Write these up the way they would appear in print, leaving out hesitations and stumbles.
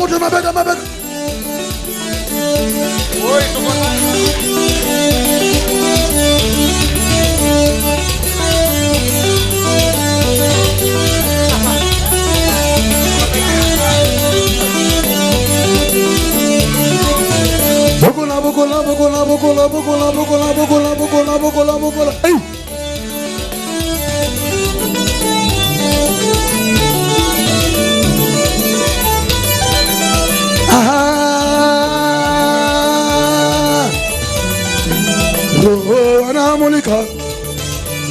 mtu mabega mabega. Oi, tuko Bokola bokola bokola bokola bokola bokola bokola bokola bokola bokola. Hey. Ah. Roho anamulika.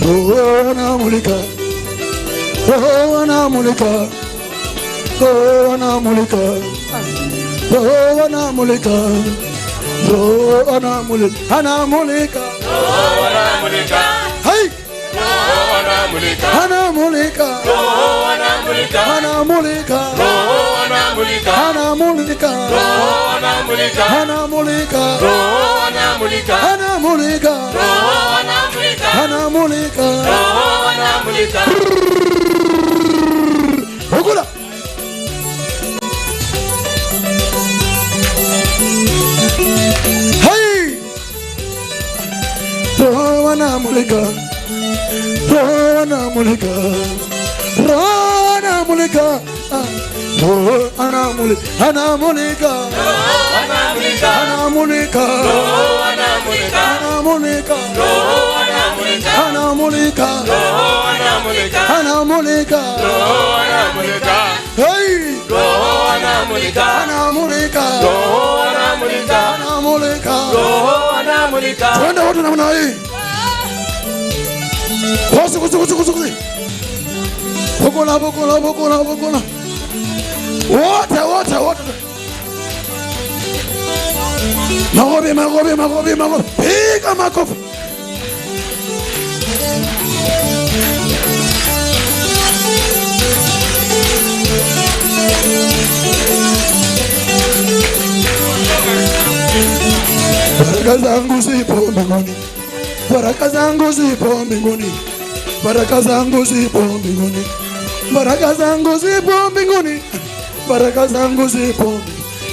Roho anamulika. Roho anamulika. Roho anamulika. Roho anamulika. Roho anamulika. Anamulika. Roho anamulika. Hey. Roho anamulika. Anamulika. Roho anamulika. Anamulika. Roho anamulika. Anamulika. Roho anamulika. Anamulika. Roho anamulika. Anamulika. Roho anamulika. Anamulika. Roho anamulika. Bokola. Hey! Roho anamulika. Roho anamulika. Roho anamulika. Roho anamulika. Anamulika. Roho anamulika. Anamulika. Roho anamulika. Anamulika. Roho anamulika. Anamulika. Roho anamulika. Anamulika. Roho anamulika. Hey! Roho anamulika. Anamulika. Roho anamulika. Anamulika. Roho anamulika. Twende wote namna hii. Kosi kosi kosi kosi kosi. Bokola bokola bokola bokola. Wote wote wote. Magobi magobi magobi magobi. Piga makofi. Baraka zangu zipo mbinguni. Baraka zangu zipo mbinguni. Baraka zangu zipo mbinguni. Baraka zangu zipo mbinguni. Baraka zangu zipo.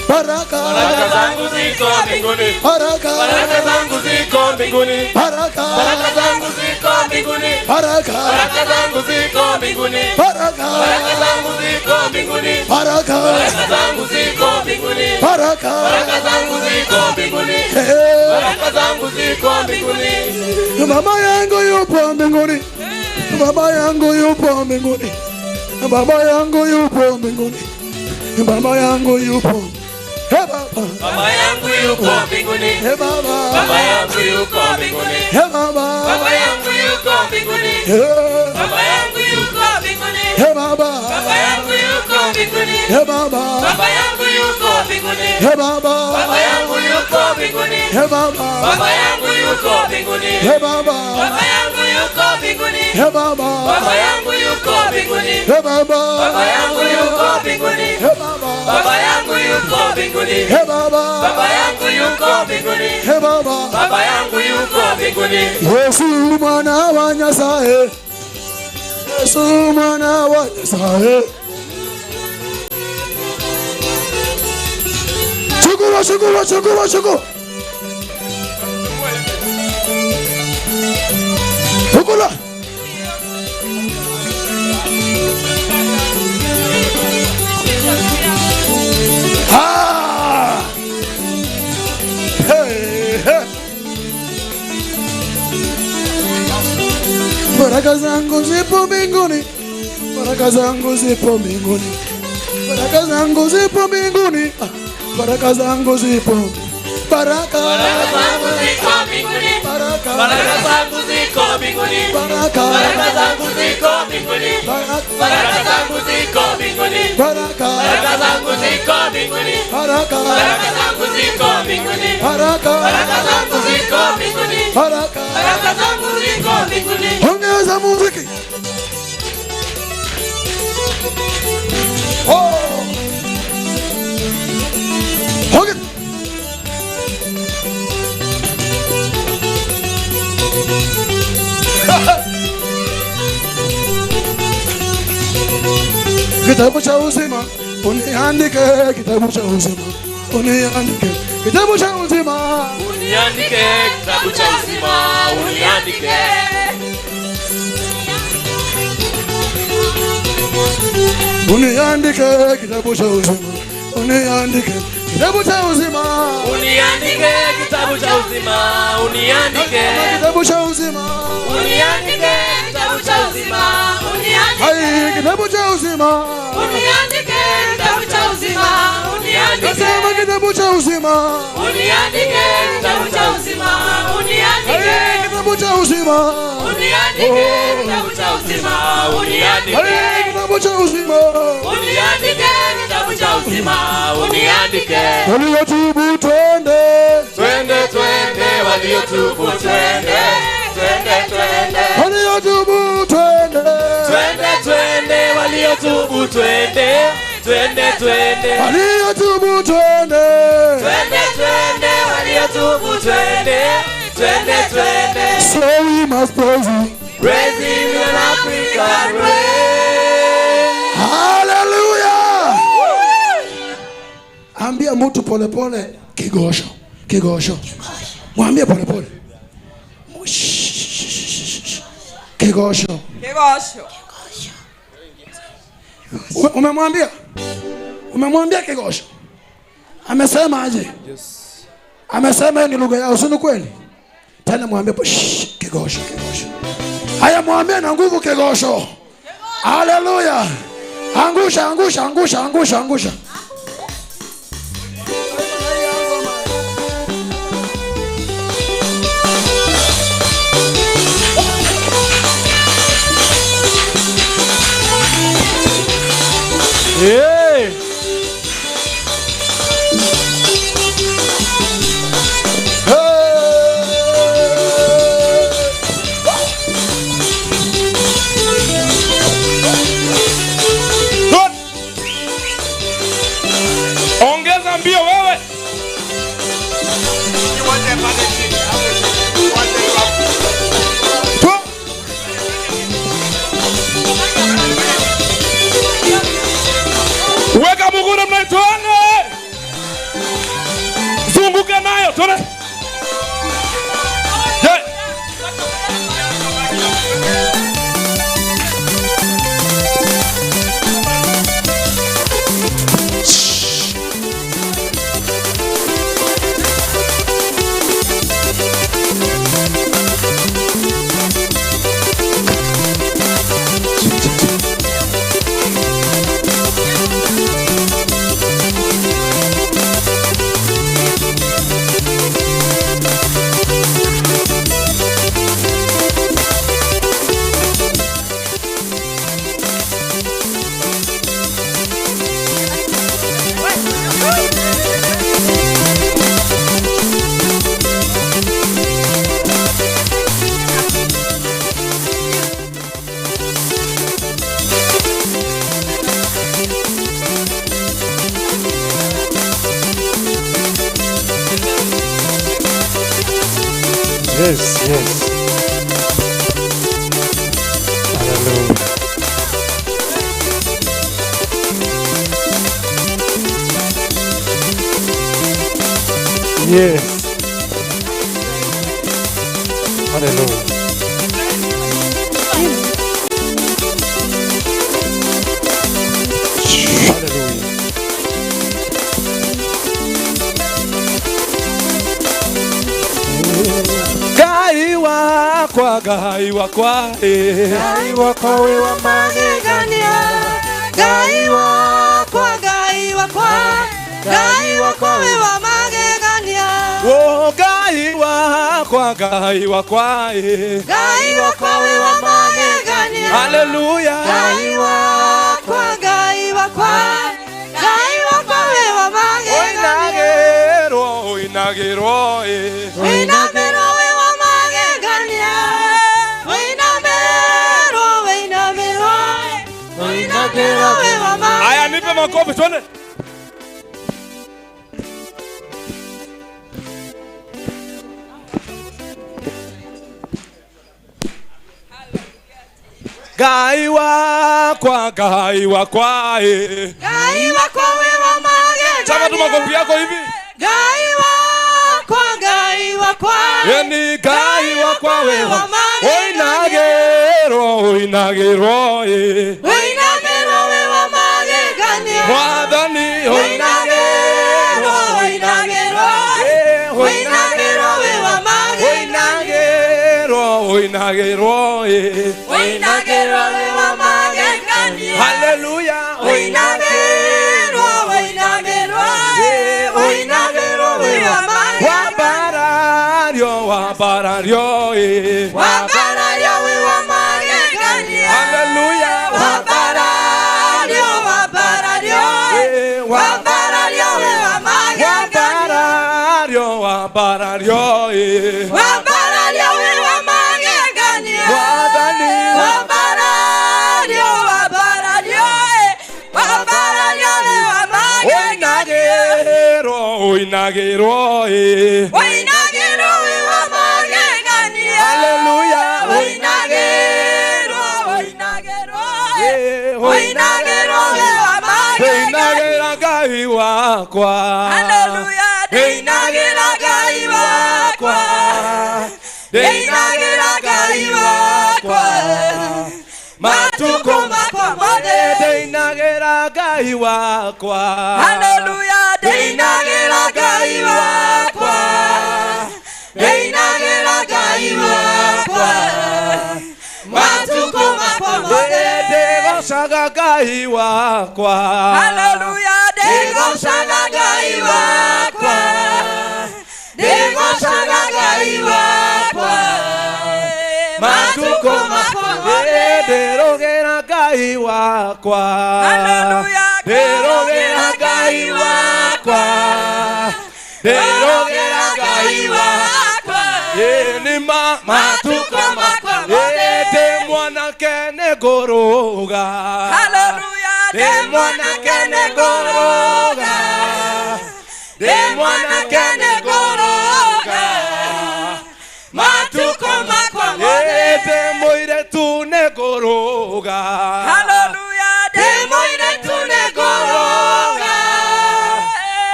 Baraka. Baraka zangu ziko mbinguni. Baraka. Baraka zangu ziko mbinguni. Baraka. Baraka zangu ziko mbinguni. Baraka. Baraka zangu ziko mbinguni. Baraka. Baraka zangu ziko mbinguni. Baraka. Baraka zangu ziko mbinguni. Baraka. Baraka zangu ziko mbinguni. Baraka zangu ziko mbinguni. Mama yangu yupo mbinguni. Baba yangu yupo mbinguni. Baba yangu yupo mbinguni. Baba yangu yupo. Hey baba. Baba yangu yuko mbinguni. Hey baba. Baba yangu yuko mbinguni. Hey baba. Baba yangu yuko mbinguni. Baba yangu yuko mbinguni. Hey baba. Baba yangu yuko mbinguni. Hey baba. Baba yangu yuko mbinguni. Hey baba. Baba yangu yuko mbinguni. Hey baba. Baba yangu yuko mbinguni. Hey baba. Baba yangu yuko mbinguni. Hey baba. Baba yangu yuko mbinguni. Hey baba. Baba yangu yuko mbinguni. Hey baba. Baba yangu yuko mbinguni. Hey baba. Baba yangu yuko mbinguni. Hey baba. Baba yangu yuko mbinguni. Yesu mwana wa Nyasaye. Yesu mwana wa Nyasaye. Chukua chukua chukua chukua. Chukua. Ah! Hey, hey. Baraka zangu zipo mbinguni. Baraka zangu zipo mbinguni. Baraka zangu zipo mbinguni. Baraka zangu zipo. Baraka. Baraka zangu ziko mbinguni. Baraka. Baraka zangu ziko mbinguni. Baraka. Baraka zangu ziko mbinguni. Baraka. Baraka zangu ziko mbinguni. Baraka. Baraka zangu ziko mbinguni. Baraka. Baraka zangu ziko mbinguni. Baraka. Baraka zangu ziko mbinguni. Baraka. Baraka zangu ziko mbinguni. Ongeza muziki. Oh. Ongeza. Kitabu cha uzima uniandike. Uniandike kitabu cha uzima. Uniandike kitabu cha uzima. Uniandike kitabu cha uzima. Uniandike. Uniandike kitabu cha uzima. Uniandike kitabu cha uzima. Uniandike kitabu cha uzima. Uniandike kitabu cha uzima. Uniandike kitabu cha uzima. Uniandike. Hai, kitabu cha uzima. Uniandike kitabu cha uzima. Uniandike. Nasema kitabu cha uzima. Uniandike kitabu cha uzima. Uniandike. Hai, kitabu cha uzima. Uniandike kitabu cha uzima. Uniandike. Hai, kitabu cha uzima. Uniandike kitabu cha uzima. Uniandike. Waliotubu twende. Twende twende, waliotubu twende. Twende twende. Waliotubu twende. Twende twende, waliotubu twende. Twende twende. Waliotubu twende. Twende twende, waliotubu twende. Twende twende. So we must praise him. Praise him in African way. Hallelujah. Ambia mtu pole pole kigosho. Kigosho. Mwambie pole pole. Kigosho. Kigosho. Umemwambia? Umemwambia kigosho? Amesema aje? Yes. Amesema ni lugha yao, si ni kweli? Tena mwambie kigosho, kigosho. Haya, mwambie na nguvu kigosho. Hallelujah. Angusha, angusha, angusha, angusha, angusha. Hey! Hey! Ongeza mbio wewe. Weka mguu namna tuone. Zunguka nayo tuone. Hey. Yes, yes. Hallelujah. Yes. Hallelujah. Hallelujah. Gaiwa kwa gaiwa kwa Gaiwa kwa we wa Magegania. Gaiwa kwa gaiwa kwa. Gaiwa kwa we wa magegania. Oh, gaiwa kwa gaiwa kwa Gaiwa kwa we wa magegania. Hallelujah. Gaiwa kwa gaiwa kwa. Gaiwa kwa we wa magegania. Oinagero, oinagero, Oinagero we wa magegania. Oinagero, oinagero. Oinagero we wa magegania. Aya, nipe makofi twende. Gaiwa kwa gaiwa kwa Gaiwa Ngai wakwa we wa magegania. Chapa tu makofi yako hivi. Ngai wakwa, Ngai wakwa. Yani Ngai wakwa we wa Oinagero, oinagero, eh. Oinagero we wa magegania. Mwathani, Oinagero, oinagero, eh, oinagero we wa magegania. Oinagero, oinagero, eh. Oinagero we wa magegania. Hallelujah. Oinagero, oinagero, eh, oinagero we wa magegania. Wabarario, wabarario, eh. Wabarario we wa magegania. Hallelujah. Wabarario, wabarario, Eh, wabarario we wa magegania. Wabarario, wabarario, eh. Wabarario we wa magegania. Mwathani. Wabarario, wabarario, wabarario we wa magegania. Oinagero, oinagero, eh. Oinagero we wa magegania. Hallelujah. Oinagero, oinagero, Eh, oinagero we wa magegania. Ndeinagĩra Ngai wakwa. Hallelujah. Ndeinagĩra Ngai wakwa. Ndeinagĩra Ngai wakwa. Matukũ makwa mothe. Ndeinagĩra Ngai wakwa. Hallelujah. Ndeinagĩra Ngai wakwa. Ndeinagĩra Ngai wakwa. Matukũ makwa mothe. Ndĩgocaga Ngai wakwa. Hallelujah. Ndĩgocaga Ngai wakwa. Ndĩgocaga Ngai wakwa. Matukũ makwa mothe. Ndĩrũgĩra Ngai wakwa. Hallelujah. Ndĩrũgĩra Ngai wakwa. Ndĩrũgĩra Ngai wakwa. Ĩ nĩ ma Matukũ makwa mothe. Ĩ ndĩ mwanake nĩngũrũga. Hallelujah. Ndĩ mwanake nĩngũrũga. Ndĩ mwanake nĩngũrũga. Matukũ makwa Ĩ mothe. ndĩ mũirĩtu nĩngũrũga. Hallelujah. Ndĩ mũirĩtu nĩngũrũga.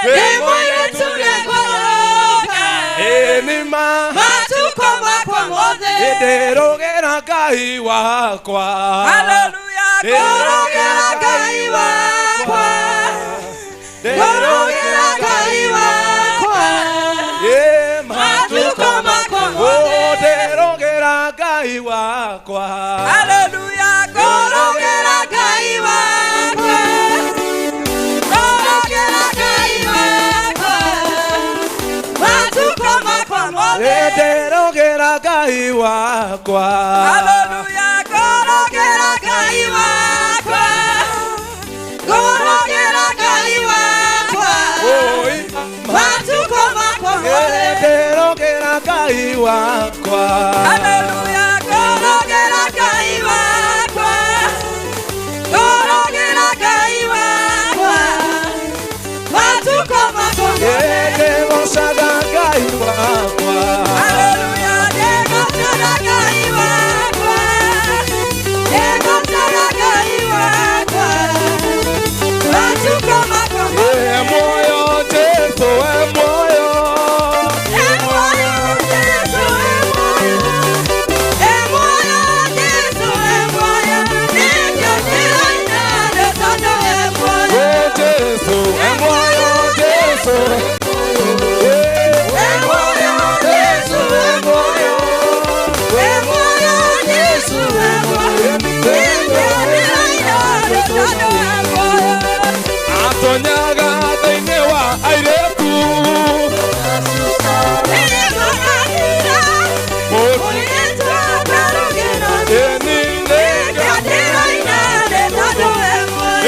Ndĩ mũirĩtu nĩngũrũga. Ĩ nĩ ma Matukũ makwa mothe. Ĩ ndĩrũgĩra Ngai wakwa. Hallelujah. Ngũrũgĩra Ngai wakwa. Ngũrũgĩra Ngai wakwa. Ĩ Matukũ makwa Oh, mothe. ndĩrũgĩra Ngai wakwa. Hallelujah. Ngũrũgĩra Ngai wakwa. Ngũrũgĩra Ngai wakwa. Matukũ makwa mothe. Ĩ ndĩrũgĩra Ngai wakwa. Hallelujah. Ngũrũgĩra Ngai wakwa. Ngũrũgĩra Ngai wakwa. Oi. Matukũ makwa Ĩ mothe. ndĩrũgĩra Ngai wakwa. Hallelujah. Ngũrũgĩra Ngai wakwa. Ngũrũgĩra Ngai wakwa. Matukũ makwa Ĩ mothe. ndĩgocaga Ngai wakwa. Hallelujah. Ndĩgocaga Ngai wakwa. Ndĩgocaga Ngai wakwa. Matukũ makwa mothe. Ĩ muoyo Jesũ, e muoyo. E muoyo Jesũ, e muoyo. E muoyo Jesũ, e muoyo. Nĩkĩo ndĩraina nĩ tondũ e muoyo. Ĩ Jesũ, e muoyo Jesũ. E muoyo Jesũ, e muoyo. E muoyo Jesũ, e muoyo. Nĩkĩo ndĩraina nĩ tondũ e muoyo. Atonyaga thĩinĩ wa airĩtu. Ĩ nĩ nĩkĩo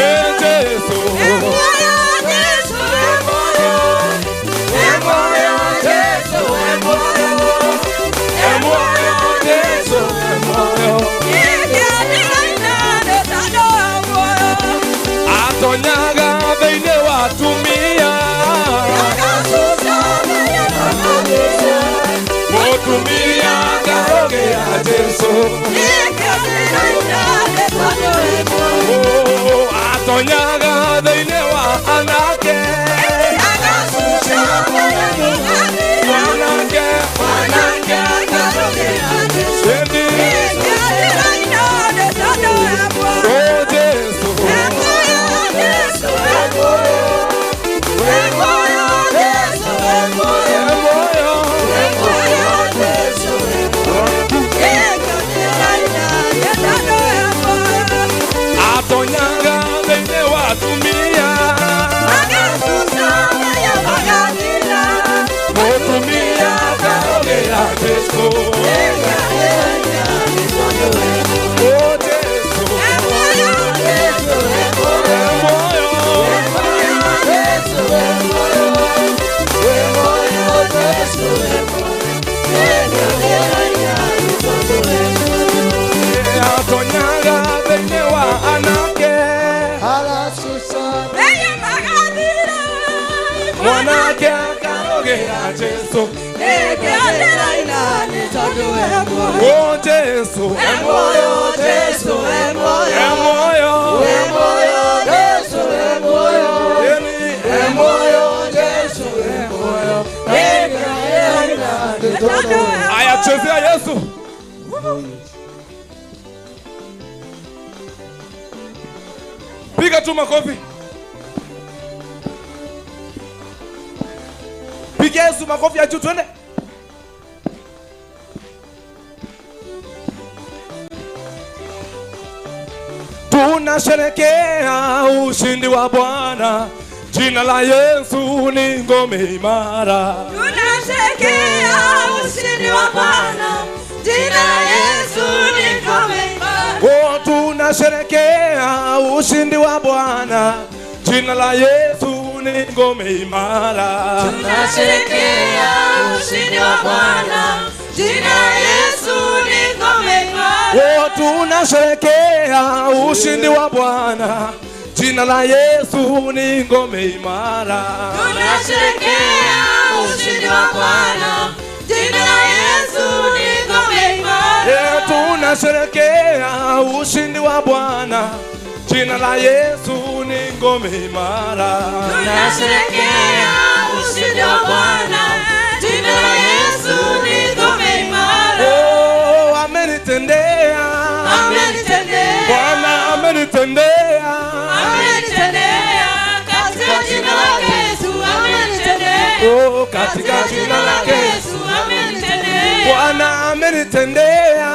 Ĩ Jesũ. E muoyo Jesũ, e muoyo. E muoyo Jesũ, e muoyo. Atonyaga thĩinĩ wa atumia. Mũtumia ngarũgĩra Jesũ. Oh, atonyaga thĩinĩ Jesu. Oh Jesu. Atonyaga thĩinĩ wa anake mwanake akarũgĩra Jesu. Oh Jesu, emoyo Jesu, emoyo, emoyo Jesu, emoyo, emoyo Jesu, emoyo. Aya, chezea Yesu. Piga tu makofi. Piga Yesu makofi ya juu, twende. Tunasherehekea ushindi wa Bwana. Jina la Yesu ni ngome imara. Tunasherehekea ushindi wa Bwana. Jina la Yesu ni ngome imara. Oh, tunasherehekea ushindi wa Bwana. Jina la Yesu ni ngome imara. Tunasherehekea ushindi wa Bwana. Jina la Yesu ni ngome imara. Oh, tunasherehekea ushindi wa Bwana. Jina la Yesu ni ngome imara. Tunasherehekea ushindi wa Bwana. Jina la Yesu ni ngome imara. Tunasherehekea ushindi wa Bwana. Jina la Yesu ni ngome imara. Tunasherehekea ushindi wa Bwana. Jina la Yesu ni ngome imara. Oh, amenitendea. Amenitendea. Bwana amenitendea. Amenitendea. Katika jina lake Yesu amenitendea. Oh, katika jina lake Yesu amenitendea. Bwana amenitendea.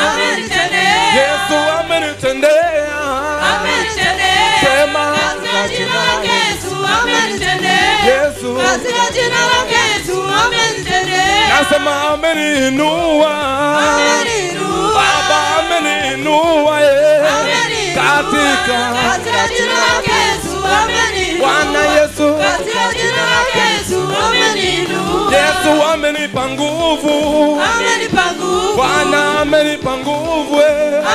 Amenitendea. Yesu amenitendea. Amenitendea. Sema katika jina lake Yesu amenitendea. Yesu katika jina lake Yesu amenitendea. Nasema ameniinua. Ameniinua. Baba ameniinua. Katika jina lake Yesu ameniinua. Bwana Yesu katika jina lake Yesu ameniinua. Yesu amenipa nguvu. Amenipa nguvu. Bwana amenipa nguvu.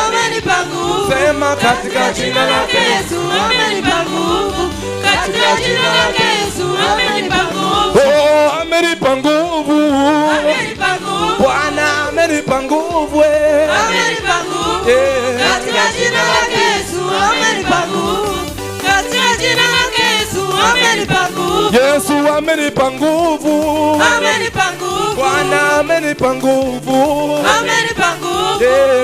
Amenipa nguvu. Sema katika jina lake Yesu amenipa nguvu. Katika jina lake Yesu amenipa nguvu. Oh, amenipa nguvu. Amenipa nguvu. Bwana amenipa nguvu. Amenipa nguvu. Katika jina lake Yesu amenipa nguvu. Katika jina lake Yesu amenipa nguvu. Yesu amenipa nguvu. Amenipa nguvu. Bwana amenipa nguvu. Amenipa nguvu.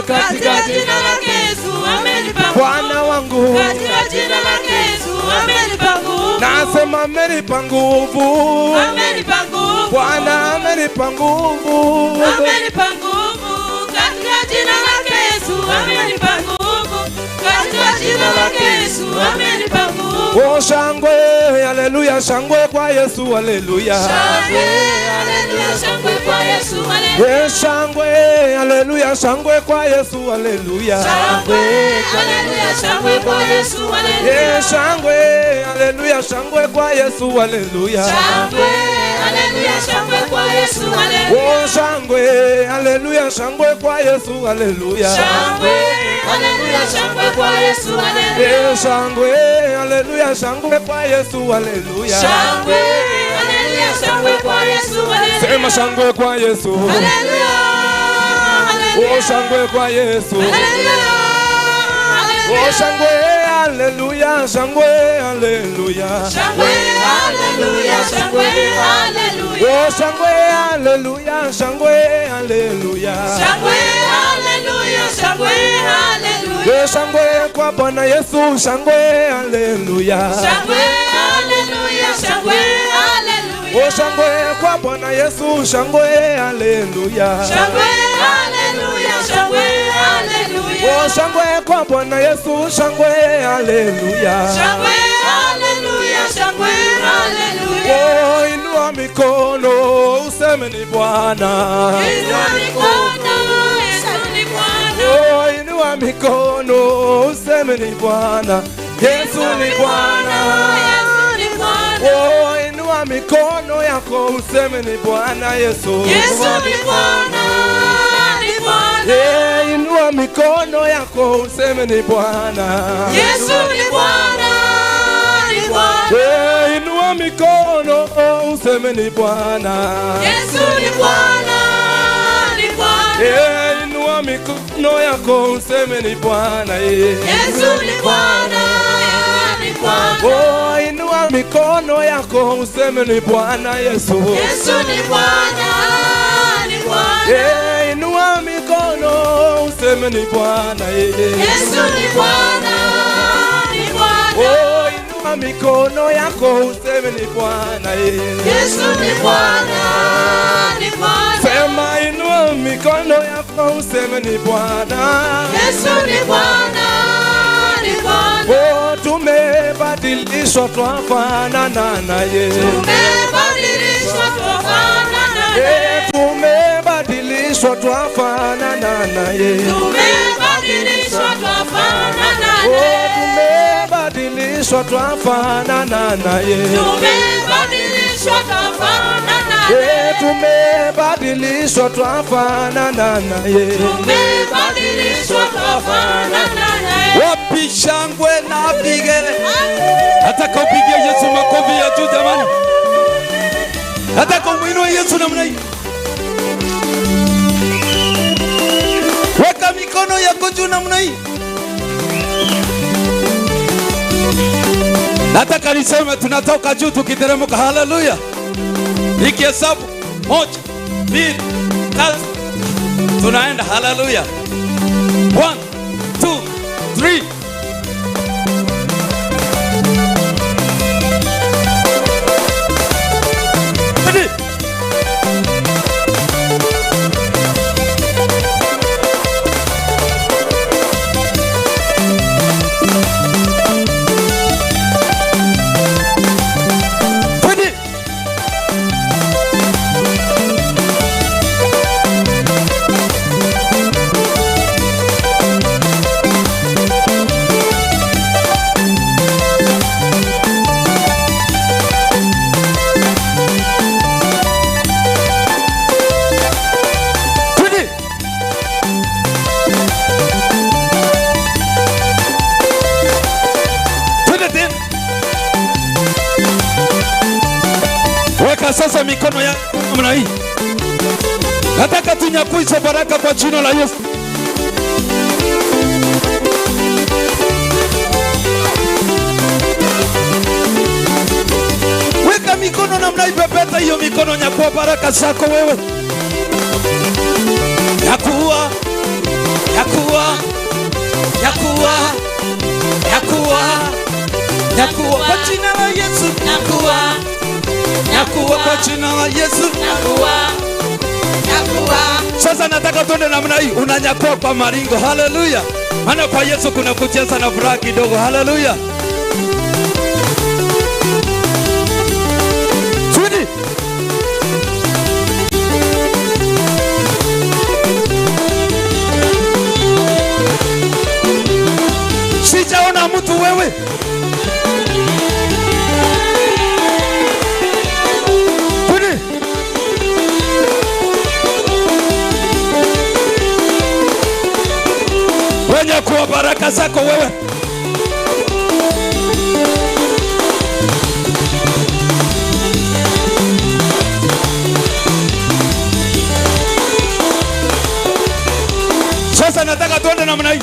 Katika jina lake Yesu amenipa nguvu. Bwana wangu katika jina lake Yesu amenipa nguvu. Nasema amenipa nguvu. Amenipa nguvu. Bwana amenipa nguvu. Amenipa nguvu. Katika jina lake Yesu amenipa nguvu. Katika jina lake Yesu amenipa nguvu. Oh, shangwe, haleluya, shangwe kwa Yesu, haleluya. Shangwe, haleluya, shangwe kwa Yesu, haleluya. Shangwe, haleluya, shangwe kwa Yesu, haleluya. Shangwe, haleluya, shangwe kwa Yesu, haleluya. Shangwe, haleluya, shangwe kwa Yesu, haleluya. Shangwe, haleluya, shangwe kwa Yesu, haleluya. Oh, shangwe, haleluya, shangwe kwa Yesu, haleluya. Shangwe, haleluya, shangwe kwa Yesu, haleluya. Shangwe, haleluya, shangwe kwa Yesu, haleluya. Shangwe, haleluya, shangwe kwa Yesu, haleluya. Sema shangwe kwa Yesu. Haleluya. Oh, shangwe kwa Yesu. Haleluya. Oh, shangwe, haleluya, shangwe, haleluya. Shangwe, haleluya, shangwe, haleluya. Oh, shangwe, haleluya, shangwe, haleluya. Shangwe, haleluya, shangwe, haleluya. Shangwe kwa Bwana Yesu, shangwe, haleluya. Shangwe, haleluya, shangwe, haleluya. Oh, shangwe kwa Bwana Yesu, shangwe, haleluya. Shangwe, haleluya, shangwe, haleluya. Oh, shangwe kwa Bwana Yesu, shangwe, haleluya. Shangwe, haleluya, shangwe, haleluya. Oh, inua mikono useme useme ni Bwana. Inua mikono, Yesu ni Bwana. Oh, inua mikono useme ni Bwana. Yesu ni Bwana. Yesu ni Bwana. Oh, inua mikono yako useme ni Bwana Yesu. Yesu ni Bwana, ni Bwana. Yeah, inua mikono yako useme ni Bwana. Yesu ni Bwana, ni Bwana. Yeah, inua mikono useme ni Bwana. Yesu ni Bwana, ni Bwana. Yeah, inua mikono yako useme ni Bwana. Yeah. Yesu ni Bwana, ni Bwana. Oh, inua mikono yako useme ni Bwana Yesu. Yesu ni Bwana, ni Bwana. Yeah, inua mikono useme ni Bwana. Yeah. Yesu ni Bwana, ni Bwana. Oh, inua mikono yako useme ni Bwana. Yeah. Yesu ni Bwana, ni Bwana. Sema inua mikono yako useme ni Bwana. Yesu ni Bwana, ni Bwana. Oh, tumebadilishwa twafanana naye. Tumebadilishwa twafanana naye. Tumebadilishwa twafanana naye. Tumebadilishwa twafanana naye. Oh, tumebadilishwa twafanana naye. Tumebadilishwa twafanana naye. Tumebadilishwa twafanana naye. Tumebadilishwa twafanana naye. Wapi shangwe na vigele? Nataka upigie Yesu makofi ya juu jamani. Nataka umuinue Yesu namna hii. Weka mikono yako juu namna hii. Nataka niseme tunatoka juu tukiteremka. Haleluya. Nikihesabu 1 2 3 tunaenda. Haleluya. 1 2 3. Sasa mikono ya namna hii. Nataka tunyakuize baraka kwa jina la Yesu. Weka mikono namna hii, pepeta hiyo mikono, nyakua baraka zako wewe. Nyakua, nyakua, nyakua, nyakua, nyakua kwa jina la Yesu. Nyakua, nyakua kwa jina la Yesu. Nyakua, nyakua. Sasa nataka tuende namna hii, unanyakua kwa maringo. Haleluya. Maana kwa Yesu kuna kucheza na furaha kidogo. Haleluya. Twende. Sijaona mtu wewe. Kwa baraka zako wewe. Sasa nataka tuende namna hii.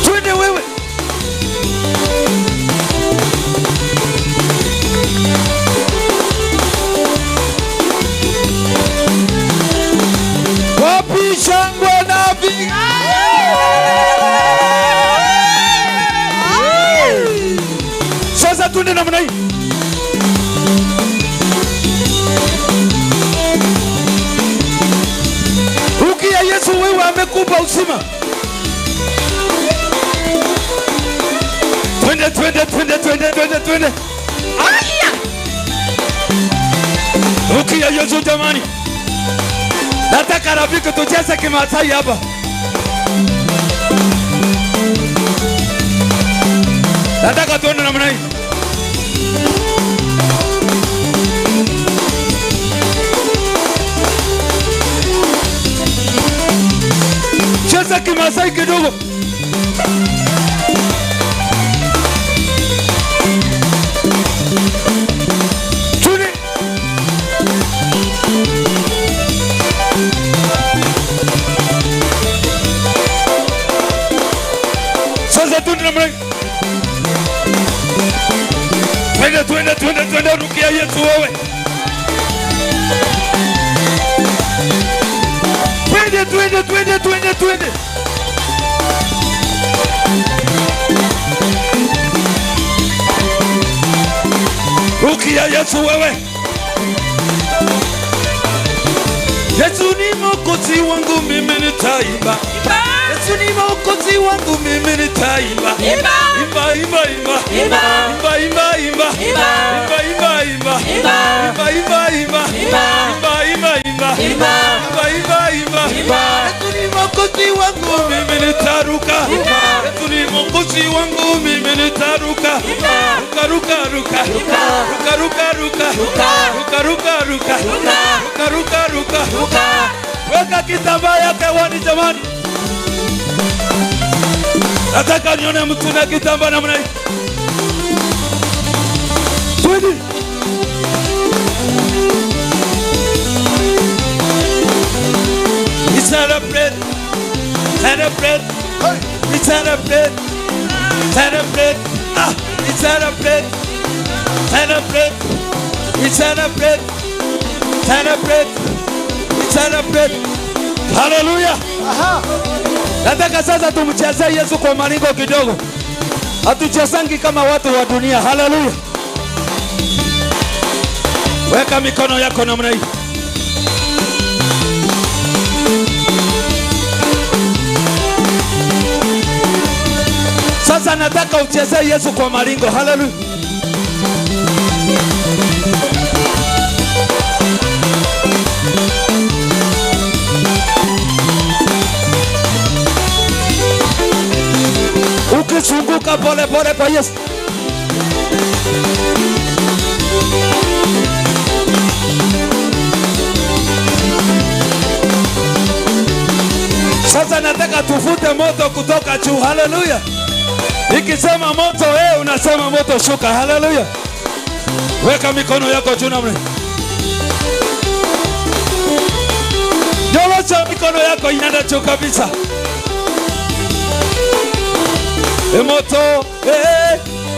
Twende wewe. Wapi shangwe na vigelegele? Sasa tunde namna hii. Rukia Yesu wewe amekupa uzima. Twende, twende, twende, twende, twende, twende. Aya! Rukia Yesu jamani. Nataka rafiki tucheze Kimasai hapa. Nataka tuone namna hii. Cheza Kimasai kidogo. Tuni. Sasa tuni namna hii. Twende, twende, twende, twende, rukia Yesu wewe. Twende, twende, twende, twende, twende. Rukia Yesu wewe. Yesu ni Mwokozi wangu, mimi nitaimba. Yesu ni Mwokozi wangu, mimi nitaimba. Imba. Imba, imba, imba. Imba. Imba, imba, imba. Imba. Imba, imba, imba. Imba. Imba, imba, imba. Imba. Imba, imba, imba. Imba. Imba, imba, imba. Imba. Yesu ni Mwokozi wangu, mimi nitaruka. Imba. Yesu ni Mwokozi wangu, mimi nitaruka. Imba. Ruka, ruka, ruka. Ruka. Ruka, ruka, ruka. Ruka. Ruka, ruka, ruka. Ruka. Ruka, ruka, ruka. Ruka. Weka kitambaa yake wani jamani. Nataka nione mtu na kitambaa namna hii. Twende. We celebrate, celebrate, we celebrate, celebrate, ah, we celebrate, celebrate, we celebrate, celebrate, we celebrate. Hallelujah. Nataka sasa tumchezee Yesu kwa maringo kidogo. Hatuchezangi kama watu wa dunia. Hallelujah. Weka mikono yako namna hii. Sasa nataka uchezee Yesu kwa maringo. Hallelujah. Ukizunguka pole pole kwa Yesu. Sasa nataka tufute moto kutoka juu. Hallelujah. Nikisema moto, unasema moto shuka. Hallelujah. Weka mikono yako juu namna. Nyorosha mikono yako inaenda juu kabisa. Moto,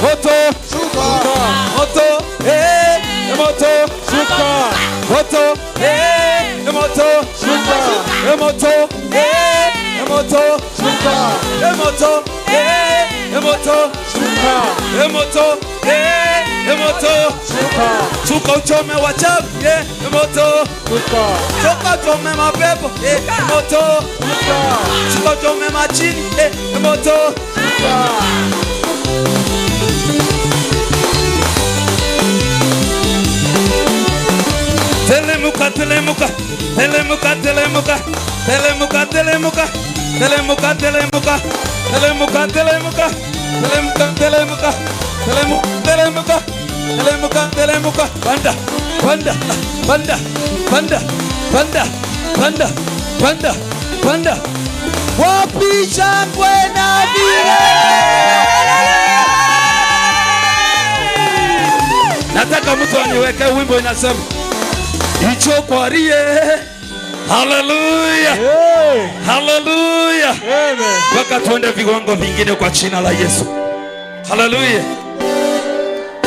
moto, Shuka. moto, moto, Shuka. moto, moto, Shuka. moto, moto, Shuka. moto, moto, Shuka. moto, moto, Shuka. shuka uchome wachafu, moto, Shuka. shuka uchome mapepo, moto, Shuka. shuka uchome machini, moto. Shuka. Telemuka, telemuka, telemuka, telemuka, telemuka, telemuka, telemuka, telemuka, telemuka, telemuka, telemuka, telemuka, telemuka, telemuka, telemuka, telemuka, panda, panda, panda, panda, panda, panda, panda, panda. Wapi shangwe na vigelegele? Nataka mtu aniweke wimbo inasema Ichokwarie. Hallelujah. Hey. Hallelujah. Amen. Mpaka tuende viwango vingine kwa jina la Yesu. Hallelujah.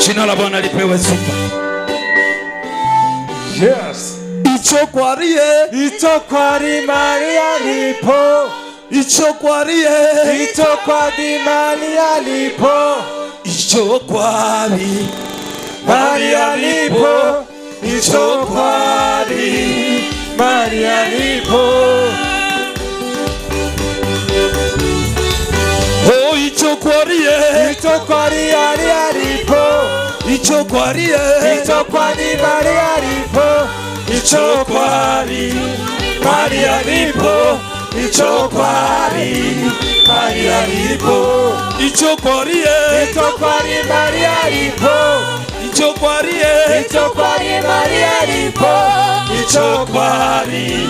Jina la Bwana lipewe sifa. Yes. Ichokwarie. Ichokwari Maria lipo. Ichokwarie. Ichokwari Maria lipo. Ichokwari Maria lipo. Ichokwari Maria lipo. Oh, ichokwari Ichokwarie. Ichokwari ali alipo. Ichokwarie. Ichokwari mali alipo. Ichokwari mali alipo. Ichokwari mali alipo. Ichokwarie. Ichokwari mali alipo. Ichokwarie. Ichokwari mali alipo. Ichokwari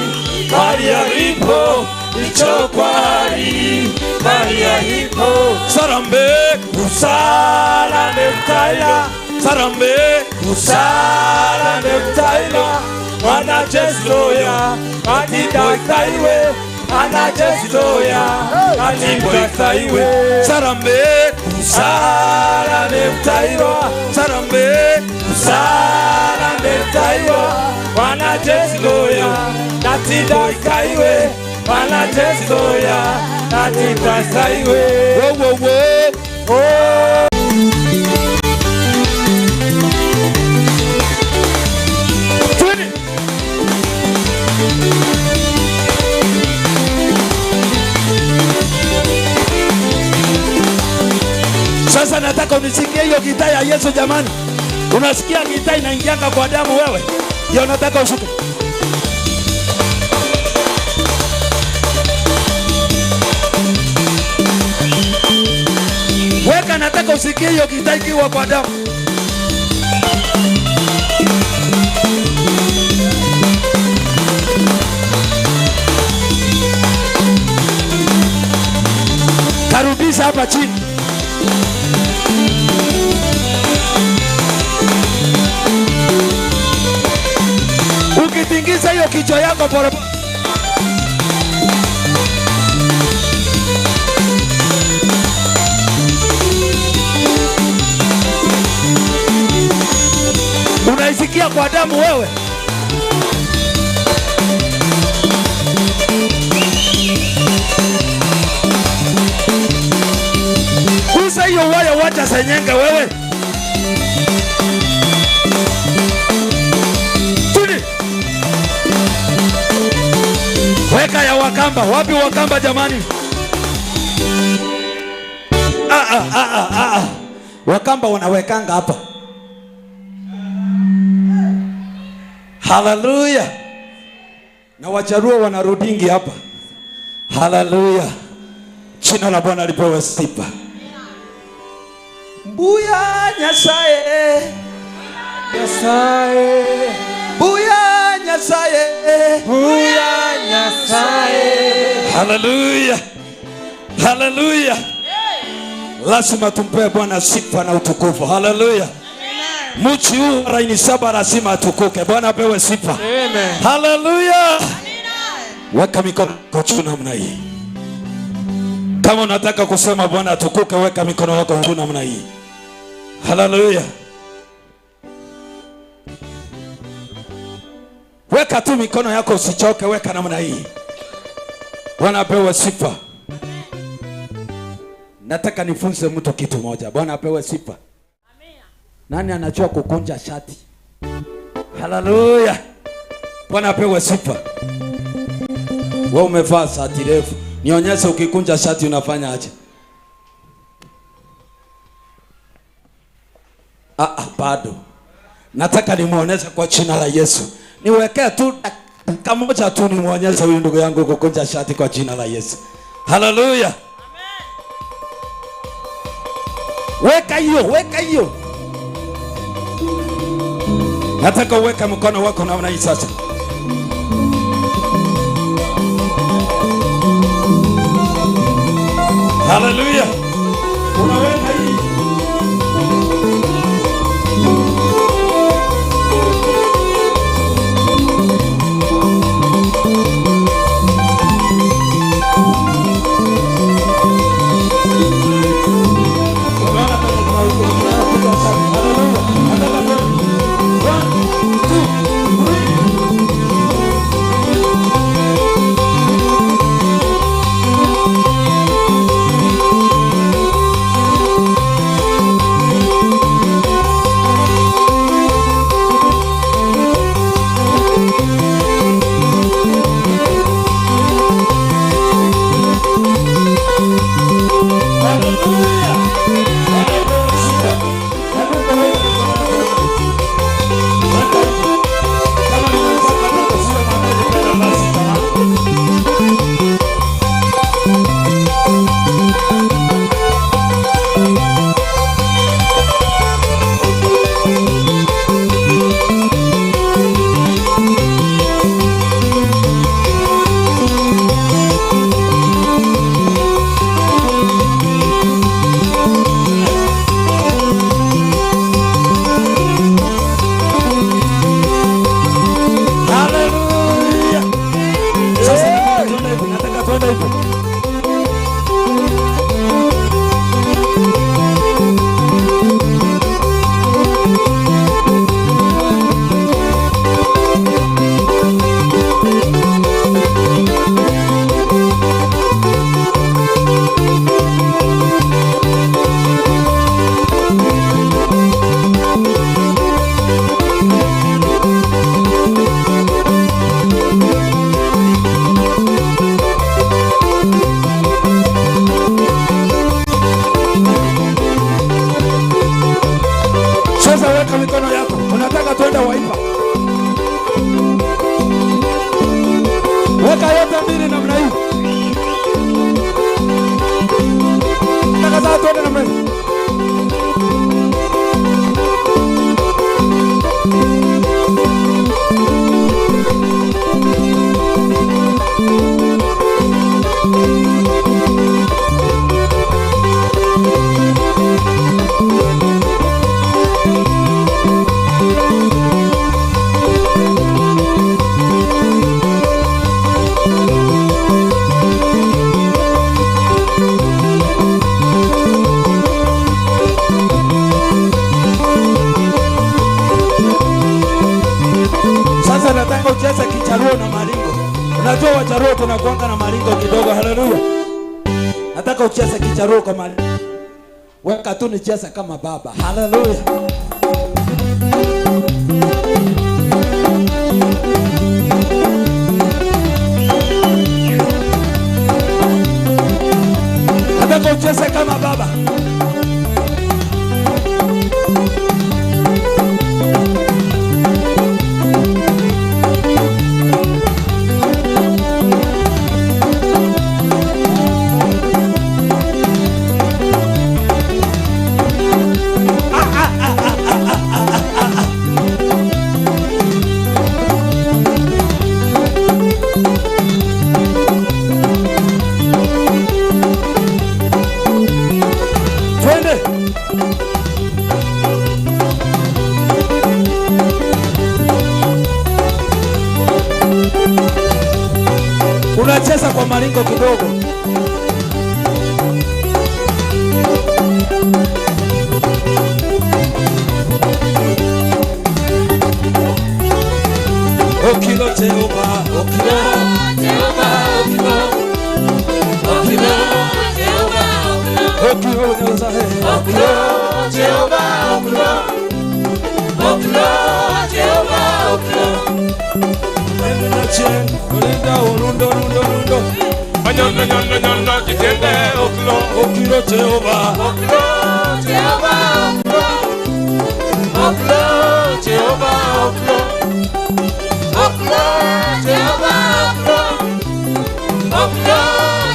mali alipo. Ichokwari mali alipo. Sarambe kusala nemtaila. Sarambe kusala nemtaila. Mwana Jesuya atidakaiwe. Ana Jesuya atidakaiwe. Sarambe kusala nemtaila. Sarambe kusala nemtaila. Mwana Jesuya atidakaiwe. Mwana Jesuya atidakaiwe. Wo wo wo. Oh. Sasa nataka unisikie hiyo gitaa ya Yesu jamani. Unasikia gitaa inaingianga kwa damu wewe? Ndio nataka ushuke. Weka, nataka usikie hiyo gitaa ikiwa kwa damu. Karudisha hapa chini. Ukitingiza hiyo kichwa yako pole pole. Unaisikia kwa damu wewe? Gusa hiyo waya, wacha senyenge wewe. Tuni. Weka ya Wakamba. Wapi Wakamba jamani? Wakamba wanawekanga hapa. Hallelujah. Na Wajaruo wanarudingi hapa. Hallelujah. Jina la Bwana lipewe sifa. Mbuya Nyasaye. Nyasaye. Mbuya Nyasaye. Mbuya Nyasaye. Hallelujah. Hallelujah. Lazima tumpe Bwana sifa na utukufu. Hallelujah. Mchi huu raini saba lazima atukuke. Bwana apewe sifa. Amen. Hallelujah. Weka mikono juu namna hii. Kama unataka kusema Bwana atukuke, weka mikono yako juu namna hii. Hallelujah. Weka tu mikono yako usichoke, weka namna hii. Bwana apewe sifa. Nataka nifunze mtu kitu moja. Bwana apewe sifa. Nani anajua kukunja shati? Hallelujah. Bwana apewe sifa. Wewe umevaa shati refu. Nionyeshe ukikunja shati unafanya aje? Bado. Nataka nimuonyeshe kwa jina la Yesu. Niwekee tu dakika moja tu nimuonyeshe huyu ndugu yangu kukunja shati kwa jina la Yesu. Hallelujah. Amen. Weka hiyo, weka hiyo. Nataka uweke mkono wako namna hii sasa. Hallelujah. Unaweka hii. Hallelujah. 1, 2, 3. Sasa nataka ucheze kicharuo na maringo. Unajua wacharuo tunakuanga na maringo kidogo. Haleluya. Nataka ucheze kicharuo kwa maringo. Weka tu nicheze kama baba. Haleluya. Nataka ucheze kama baba. Twende. Unacheza kwa maringo kidogo. Okilo Jehova, okilo Jehova, okilo. Okilo Jehova, okilo. Okilo Nyasaye, Okilo Jehova, okilo. Okilo Jehova, okilo. Chen, olinda orundo rundo rundo. Anyondo nyondo nyondo kitende oklo. Okilo Jehova, Okilo Jehova, okilo. Okilo Jehova, okilo. Okilo Jehova, okilo. Okilo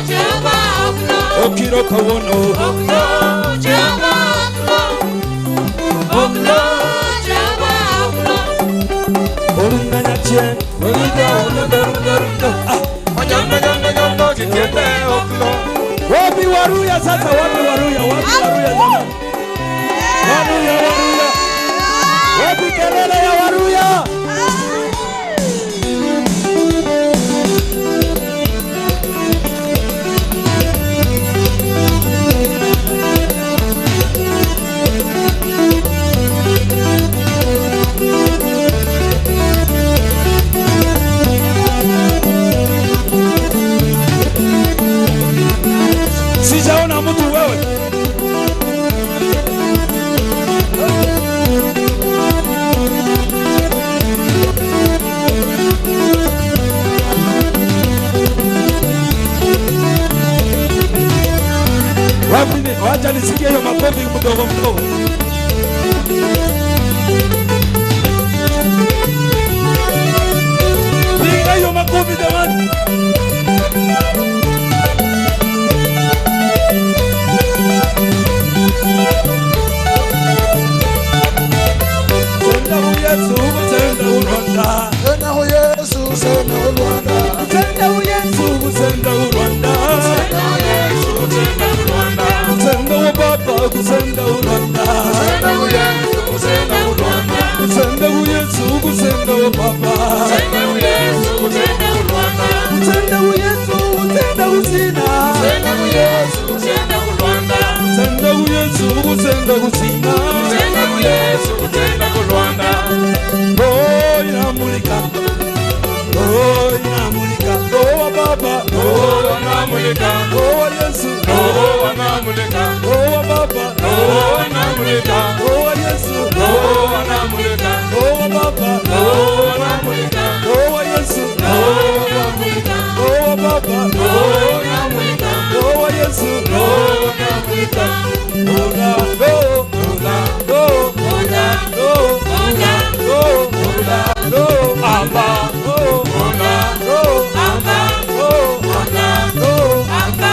Jehova, okilo. Okilo kawono, Okilo Jehova, okilo. Okilo Jehova, okilo. Olinda nyachen, olinda orundo rundo rundo. Anyondo nyondo nyondo kitende oklo. Wapi Waruya sasa, wapi Waruya, wapi Waruya jamani? Waruya, Waruya. Wapi kelele ya Waruya? Sijaona mtu wewe. Wapi ni? Wacha nisikie hiyo makofi mdogo mdogo. Piga hiyo makofi jamani. Senda Yesu, senda Rwanda. Senda Yesu, senda Rwanda. Senda Yesu, senda Rwanda. Senda Yesu, senda Rwanda. Senda Baba, senda Rwanda. Senda Yesu, senda Rwanda. Senda Yesu, senda Baba. Senda Yesu, senda Rwanda. Senda Yesu, senda Usina. Senda Yesu, senda Rwanda. Senda Yesu, senda Usina. Senda Yesu, senda Rwanda. Oh, inamulika. Oh, inamulika. Oh, Baba. Oh, anamulika. Oh, Yesu. Oh, anamulika. Oh, Baba. Oh, anamulika. Oh, Yesu. Oh, anamulika. Oh, Baba. Oh, anamulika. Oh, Yesu. Oh, anamulika. Oh, Baba. Oh, anamulika. Oh, Yesu. Oh, anamulika. Ola, oh, ola, oh, Ola, oh, ola, oh, ola, oh, Amba. oh, Ola. oh, amba, oh, ola, oh. amba.